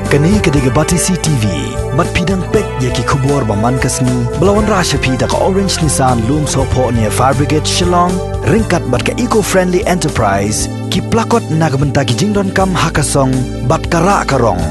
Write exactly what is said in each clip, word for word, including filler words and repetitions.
Kane ka dei ka Batesi T V. Bad phi dang peit ïa ki khubor ba man ka sngi ba la wanrah sha phi da ka Orange Nissan Lumsohphoh near Fire Brigade Shillong, ryngkat bad ka Eco Friendly Enterprise, ki plakot na ka bynta ki jingdonkam ha ka song bad ka rah ka rong.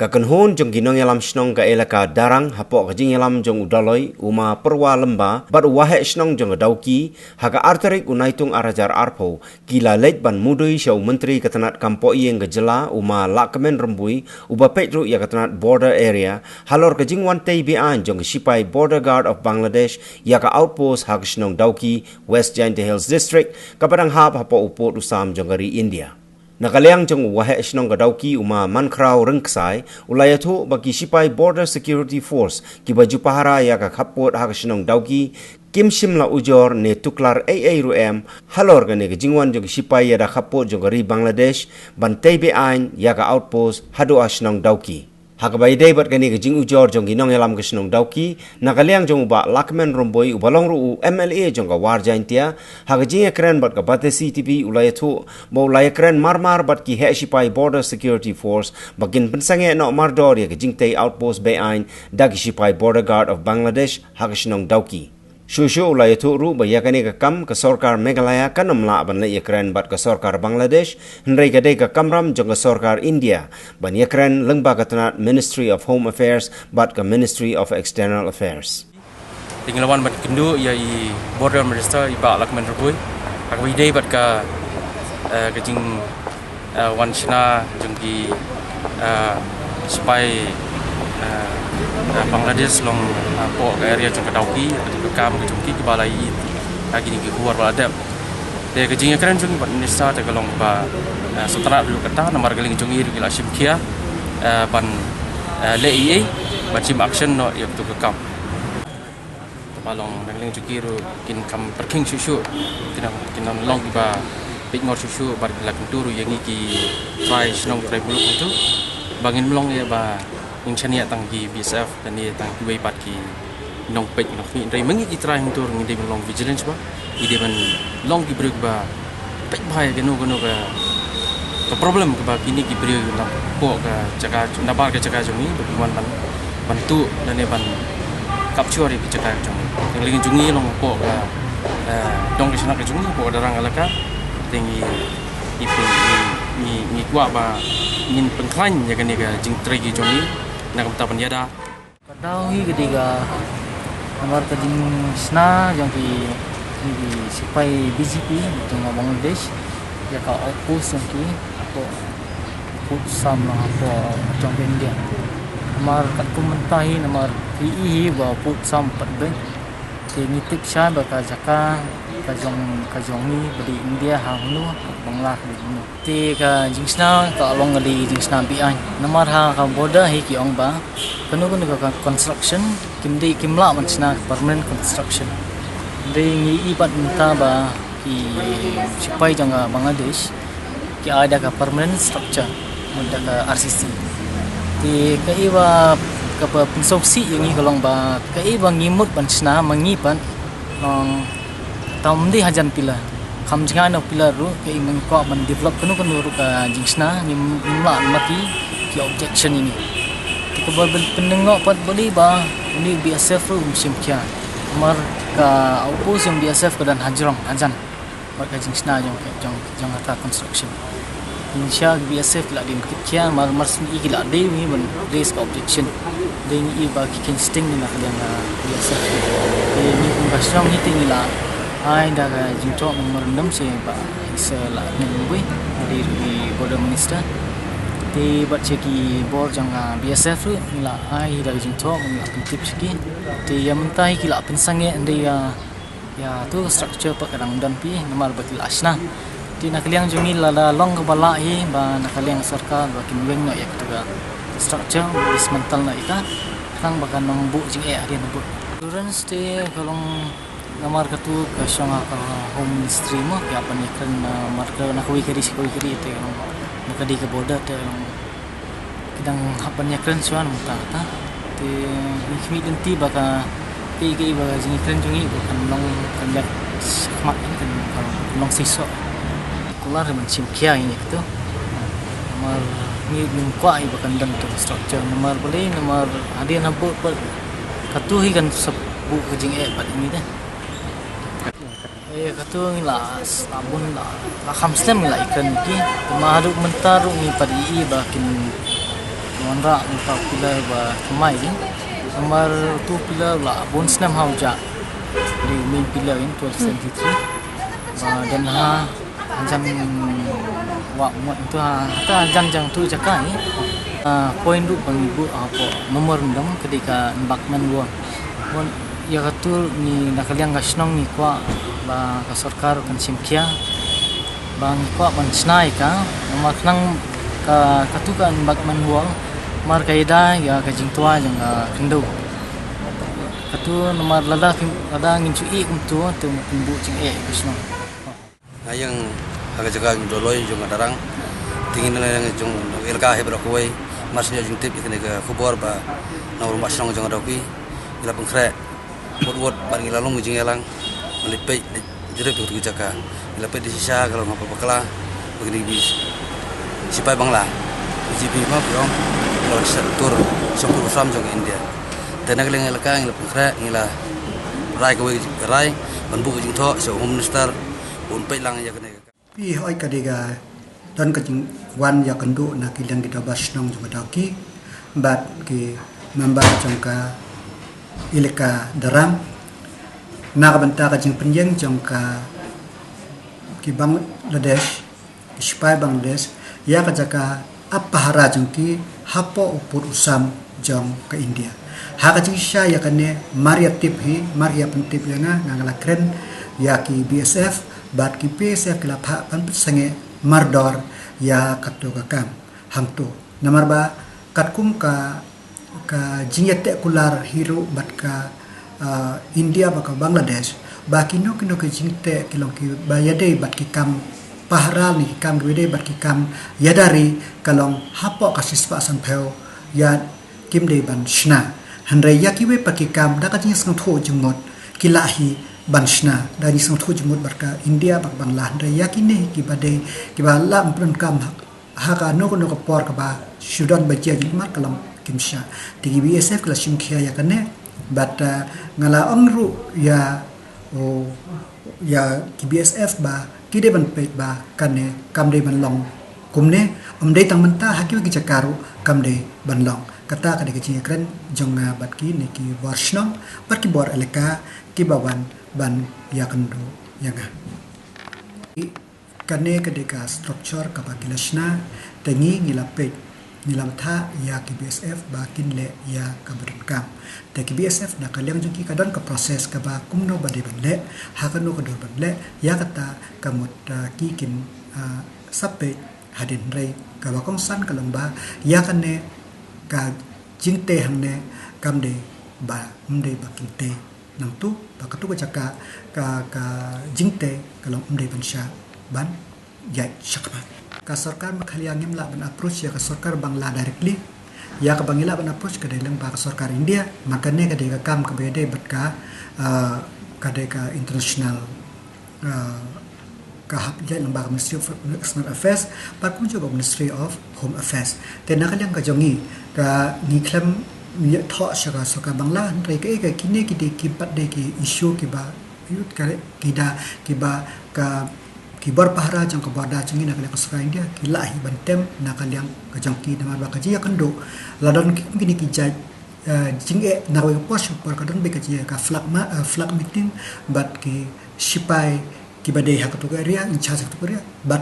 Ka kynhun jong ki nongïalam shnong ka elaka Darrang hapoh ka jingïalam jong u Daloi, u Ma Pyrwa Lymba, bad u Waheh Shnong jong ka Dawki, ha ka ar tarik u Naitung ar hajar arphew, ki la leit ban mudui sha u Myntri ka tnat kam poh ïing ka jylla, u Ma Lahkmen Rymbui, uba peit ruh ïa ka tnat border area, halor ka jingwan tei beaiñ jong ka shipai Border Guard of Bangladesh ïa ka outpost ha ka shnong Dawki, West Jaintia Hills District, kaba dang hap hapoh u pud u sam jong ka ri India. Na ka liang jong u Waheh Shnong ka Dawki, u Ma Mankhraw Ryngksai, u la ïathuh ba ki shipai Border Security Force kiba ju pahara ïa ka khappud ha ka shnong Dawki, kim shym la ujor ne tuklar ei ei ruh em halor kane ka jingwan jong ki shipai ïada khappud jong ka ri Bangladesh ban tei beaiñ ïa ka outpost haduh ha shnong Dawki. Ha kaba ïadei bad kane ka jingujor jong ki nongïalam ka shnong Dawki, na ka liang jong u Bah Lahkmen Rymbui, uba long ruh u M L A jong ka War Jaintia, ha ka jingïakren bad ka Batesi T V, u la ïathuh ba u la ïakren marmar bad ki heh shipai Border Security Force ba kin pynsangeh noh mardor ïa ka jingtei outpost beaiñ da ki shipai Border Guard of Bangladesh ha ka shnong Dawki. Shuh shuh u la ïathuh ruh ba ïa kane ka kam ka sorkar Meghalaya kan ym lah ban leit ïakren bad ka sorkar Bangladesh, hynrei ka dei ka kamram jong ka sorkar India ban ïakren lyngba ka tnat Ministry of Home Affairs bad ka Ministry of External Affairs. Te ngi la wan ban kynduh ïa i Border Minister, i Bah Lahkmen Rymbui, ha kaba ïadei bad ka, eh, ka jing, eh, wan shna jong ki, eh, shipai, eh, eh, Bangladesh long, eh, hapoh ka area jong ka Dawki, ka jong ka kam ka jong ki, kiba la ïohi ha kine ki khubor ba la dep. Te ka jingïakren jong i bad Minister te ka long ba, eh, sngewtynnat ruh kata, namar ka liang jong i ruh ki la shim khia, eh, ban, eh, leh ei ei, ban shim action noh ïa katu ka kam. Te ba long na ka liang jong ki ruh kin kham pyrkhing shuh shuh, kin, kin long kiba peitngor shuh shuh, bad ki la kyntu ruh ïa ngi ki trai shnong trai muluk hangtu ba ngin ym long ïa ba ngin shaniah tang ki B S F lane tang kiwei pat ki nongpeit nongkhmih. Hynrei ma ngi ki trai hangtu ruh ngi dei ban long vigilant ba ngi dei ban long ki briew ba peit bha ïa kano kano ka, ka problem kaba kine ki briew napoh ka jaka, nabar ka jaka jong ngi ba ki wan ban, ban tuh lane ban capture ïa ki jaka jong ngi. Ka liang jong ngi long hapoh ka, eh, dong ka shnat ka jong ngi hapoh ka Darrang Elaka. Te ngi, ngi, ngi, ngi, ngi kwah ba ngin pynkhlaiñ ïa kane ka jingtrei ki jong ngi na ka bynta ban ïada. Ka daw hi ka dei ka, namar ka jingshna jong ki, ki sipai B G P jong ka Bangladesh ïa ka outpost jong ki hapoh, hapoh sam lang hapoh jong ka India. Namar katkum mynta hi namar phi i hi ba hapoh sam pat beit. Te ngi tip shai ba ka jaka ka jong, ka jong ngi ba dei India ha hangno, Bangla ka dei hangno. Te ka jingshna ka long ka dei jingshna beaiñ. Namar ha ka border hi ki ong ba kano kano ka construction kim dei, kim lah ban shna permanent construction. Dei ngi i pat mynta ba ki sipai jong ka Bangladesh ki ai da ka permanent structure, mut da ka R C C. Te kaei ba kaba pynsngewsih ïa ngi ka long ba kaei ba ngi mut ban shna ma ngi pat long tam dei hajan pillar. Kham jngai na pillar ruh, kaei ba ngi kwah ban develop kano kano ruh ka jingshna, ngim, ngim lah ban mih ki objection ïa ngi. Te kaba pyn-, pynlyngngoh pat ba dei ba une u B S F ruh um shim khia. Namar ka outpost jong B S F ka don hajrong hajan bad ka jingshna jong, jong, jong kata construction. Ngi sngewsih ba B S F ki la dei ban kit khia, mar, mar shu i ki la dei ban raise ka objection. Dei ngi i ba ki khein sting na ka liang, ah, B S F. Te ngi kum ka shnong ngi te ngi la ai da ka jingthoh memorandum sha i Bah Sir Lahkmen Rymbui, dei ruh i Border Minister. Te bad sha ki bor jong, ah, B S F ruh ngi la ai da ka jingthoh, ngi la pyntip sha ki. Te ïa mynta hi ki la pynsangeh hynrei, ah, ïa tu structure pat ka dang don phi namar ba ki la shna. Te na ka liang jong ngi lada long kaba lah hi ba na ka liang sorkar ba kin weng noh ïa katu ka structure, dismantle noh ïa ka, khnang ba kan ym buh jingeh hadien ba buh. Tolerance te ka long namar katu ka shong ha ka Home Ministry mo, ki hap ban ïakren, ah, namar ka na kawei ka ri sha kawei ka ri te ka long, na ka dei ka border te ka long ki dang hap ban ïakren shuwa na mynta kata. Te ngi khmih lynti ba ka, kaei kaei ba ka jingïakren jong ngi ba kan long, kan ïaid shakhmat, kan, kan long seisoh. Kular ban shim khia ïa ngi katu. Namar Ngi ngim kwah ïa ba kan don tu structure namar balei namar hadien ha bud pat katu hi kan sa buh ka jingeh pat ïa ngi de. Eh, katu ngi la, la bun la, la kham slem ngi la ïakren ki. Te ma haduh mynta ruh ngi pat ïohi ba kin wanrah uta u pillar ba thymmai. Namar utu u pillar la bun snem ha u jah. Dei u main pillar in twelve seventy-three. Ba don ha hajan wah mut tu ha, ta hajan jong tu jaka hi. Ah, point ruh ba ngi buh hapoh memorandum ka dei ka embankment wall. Bun, ïa katu ngi na ka liang ka shnong ngi kwah ba ka sorkar kan shim khia ba ngi kwah ban shna ïa ka, namar khnang ka, katu ka embankment wall mar ka ïada ïa ka jingtwa jong ka khyndew. Katu namar lada kim, lada ngin shu ïeh kumtu te ngi buh jingeh ka shnong. Nga ïeng ha ka jaka jong Doloi jong ka Darrang. Te ngi na ka liang jong ka elaka hi baroh kawei. Mar shu ïoh jingtip ïa kane ka khubor ba na u rangbah shnong jong ka Dawki ngi la pynkhreh wut wut bad ngi la long jingïalang. Ngi la peit jurip ïa katu ka jaka. Ngi la peit da shisha ka long ha bakla ba kine ki sipai Bangla B J P ma ki ong ki la wan shah tur shong pur sam jong ka India. Te na ka liang elaka ngi la pynkhreh, ngi la rai kawei ka rai ban buh ka jingthoh sha u Home Minister. Bun peit lang ïa kane ka. Phi hoi ka dei ka don ka jingwan ïakynduh na ki liang ki dorbar shnong jong ka Dawki bad ki member jong ka elaka Darrang na ka bynta ka jingpynïeng jong ka ki Bangladesh, ki sipai Bangladesh ïa ka jaka ap pahara jong ki hapoh u pud u sam jong ka India. Ha ka jingshisha ïa kane mar ïa tip hi, mar ïa pyntip ïa nga, nga la kren ïa ki B S F bad ki B S F ki la phah ban pynsangeh mardor ïa katu ka kam hangtu. Namar ba katkum ka, ka jingïateh kular hi ruh bad ka, ah, India bad ka Bangladesh ba kino kino ki jingteh ki long kiba ïadei bad ki kam pahara ne ki kam kiba ïadei bad ki kam ïada ri ka long hapoh ka shispah sanphew ïa kim dei ban shna. Hynrei ïa kiwei pat ki kam da ka jingsngewthuh jingmut ki lah hi ban shna, da ka jingsngewthuh jingmut bad ka India bad ka Bangla. Hynrei ïa kine kiba dei kiba lah ban pyndonkam ha kano kano ka por kaba shu don ba jia jingmut ka long kim shah. Te ki B S F ki la shim khia ïa kane bad, ah, nga la ong ruh ïa, oh, ïa ki B S F ba ki dei ban peit ba kane kam dei ban long kumne, ym dei tang mynta, ha kiwei ki jaka ruh kam dei ban long. Kata ka dei ka jingïakren jong nga bad kine ki bor shnong bad ki bor elaka kiba wan ban ïakynduh ïa nga. Kane ka dei ka structure kaba ki la shna, te ngi ngi la peit, ngi la bthah ïa ki B S F ba kin leh ïa kaba donkam. Te ki B S F na ka liang jong ki ka don ka process kaba kumno ba dei ban leh, ha kano ka dur ban leh, ïa kata ka mut, ah, ki kin, ah, sa peit hadien. Hynrei kaba kongsan ka long ba ïa kane ka jingtei hangne kam dei ba, ym dei ba kin tei nangtu, ba katu ka jaka ka, ka jingtei ka long ym dei ban shah ban ïaid shakhmat. Ka sorkar Meghalaya ngim lah ban approach ïa ka sorkar Bangla directly. Ïa kaba ngi lah ban approach ka dei lyngba ka sorkar India. Mar kane ka dei ka kam kaba ïadei bad ka, ah, ka dei ka international, ah, ka hap ïaid lyngba ka Ministry of External Affairs bad kumjuh ka Ministry of Home Affairs. Te na ka liang ka jong ngi, ka ngi khlem ïathoh sha ka sorkar Bangla, hynrei kaei ka kine ki dei ki pat dei ki issue kiba, ïa ka, ki da, kiba ka, ki bor pahara jong ka border jong ngi na ka liang ka sorkar India ki lah hi ban tem na ka liang ka jong ki, namar ba ka jingïakynduh la don ki, kine ki jait, eh, jingeh na kawei ka por sha ka por, ka don beit ka jingeh ka flag ma-, eh, flag meeting bad ki sipai kiba dei ha katu ka area, in charge ha katu ka area bad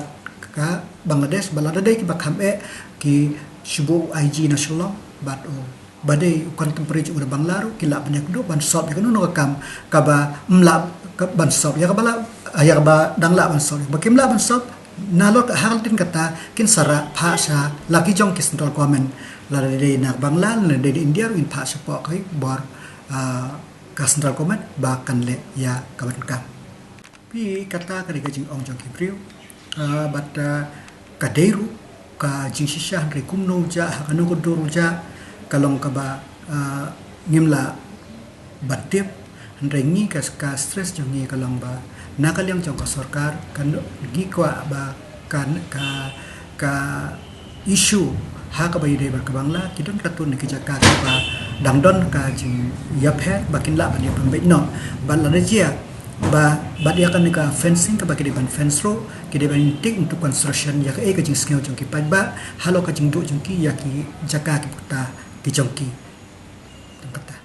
ka Bangladesh, bad lada dei kiba kham eh ki shu buh u I G na Shillong bad u ba dei u contemporary jong u da Bangla ruh ki lah ban ïakynduh ban solve ïa kano kano ka kam kaba ym lah ka ban solve, ïa kaba lah, ïa kaba dang lah ban solve, ïa kaba kim lah ban solve, nalor ka ha ka ktien kata kin sa rah phah sha la ki jong ki central government, lada dei na Bangla lada dei na India ruh in phah shapoh ki bor, ah, ka central government ba kan leh ïa kaba donkam. Phi, kata ka dei ka jingong jong ki briew. Ah, bad, ah, ka dei ruh ka jingshisha, hynrei kumno u jah, ha kano ka dur u jah, ka long kaba, ah, ngim lah ban tip. Hynrei ngi ka, ka stress jong ngi ka long ba na ka liang jong ka sorkar, ka no-, ngi kwah ba ka, ka, ka issue Ha kaba ïadei bad ka Bangla, ki don katto katne ki jaka kaba dang don ka jingïapher ba kin lah ban ïa pynbeit noh. Bad lada jia ba bad ïa kane ka fencing kaba ki dei ban fence ruh, ki dei ban tik into consideration ïa kaei ka jingsngew jong ki paidbah halor ka jingduh jong ki ïa ki jaka ki puta ki jong ki. Tang kata.